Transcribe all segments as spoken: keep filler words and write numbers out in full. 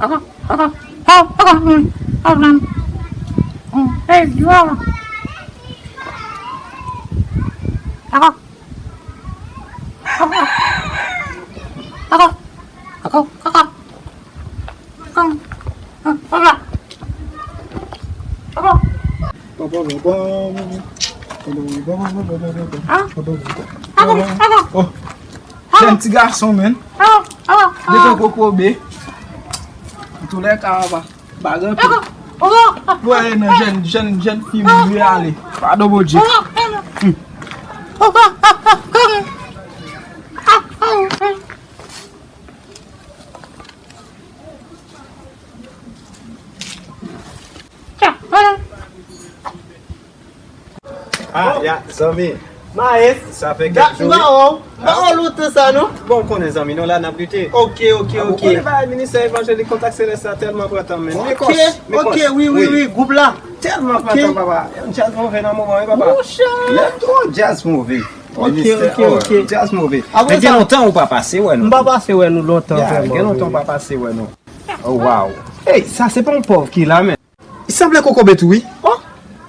Koko, koko, koko, koko, mm, koko, mm, mm, hey, yo. Koko, koko, koko, koko, koko, koko, koko, koko. Papa, papa. Papa, papa. Ah, papa, papa. Papa, papa. Oh. Jèn ti gason, menn. Devan kokobe. Antoulèka, papa. Bagan pi. Pou ale nan jèn, jèn, jèn fi m vle ale. Padon, Bondye. Ah, ya, zanmi. Maes. Sa fè kèk jou, wi. M pa wè w lontan sa, non. Bon, ou konnen, zanmi, nou la n ap lite. Ok, ok, ok. Ou konnen bagay ministè evanjelik Kontak Selès la tèlman pran tan, men. Ok, ok, wi, wi, wi, gwoup la. Tèlman pran tan, papa. Yon djaz move nan moman, wi, papa. Monchè. Lè twò djaz move. Ok, ok, ok. Djaz move. Men gen lontan ou pa pase wè nou. M pa pase wè nou lontan, vrèman. Gen lontan ou pa pase wè nou. Oh, wow. Ey, sa se pa yon pòv ki la, men. Li sanble kokobe tou, wi. Oh!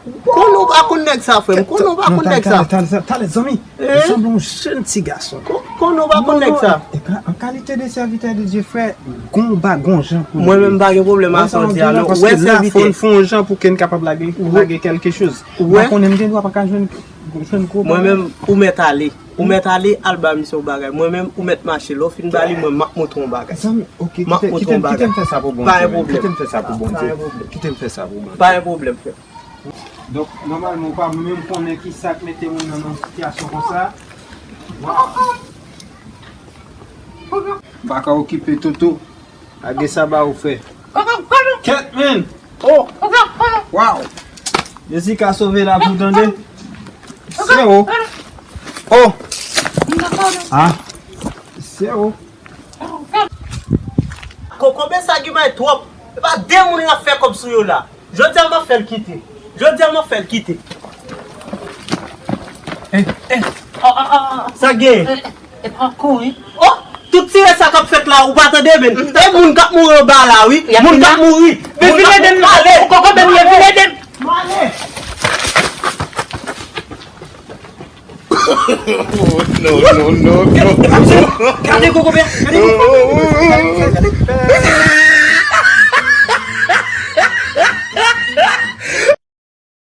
Konnen w pa konn nèg sa, frè m? Konnen w pa konn nèg sa? Talè, talè, talè, zanmi. Li sanble yon jèn ti gason. Konnen w pa konn nèg sa? An kalite de sèvitè de Dye, frè, gon ba, gon jan pou li. Mwen menm, m pa gen pwoblèm a sa w di a, non. Ou wè, sèvitè. Fò n fè yon jan pou ke n kapab lage, lage kèlke choz. M pa konnen, m gen dwa pa ka jwenn, jwenn gwo bagay. Mwen menm, ou mèt ale. Ou mèt ale, al ba misye yon bagay. Mwen menm, ou mèt mache. Lè w fin ba li, mwen, m ap montre w yon bagay. Zanmi, ok, kite m fè sa pou Bondye. Pa gen pwoblèm. Kite m fè sa pou Bondye. Kite m fè sa pou Bondye. Pa gen pwoblèm, frè. Donk, nòmalman, ou pa menm konnen ki sa k mete moun nan yon sitiyasyon konsa. Waw. M pa ka okipe Toto. Lage sa ba ou, frè. Kèt, men! Oh! Waw! Jezi ka sove lavi w, tande. Se ou. Oh! Ah! Se ou. Kokobe sa gimay twòp. E pa de moun y ap fè kòb sou yo la. Jodi a m ap fè l kite. Jodi a m ap fè l kite. Eh, eh. Ah, ah, ah, ah. Sa gen? Eh, eh, eh, pa kouri. Oh, tout tire sa k ap fèt la, ou pa tande, men. E moun k ap mouri anba la, wi. Moun k ap mouri. Men vin ede m ale. Koko, men vin ede m. M ale. No, no, no, no. Gade koko, men. Gade koko.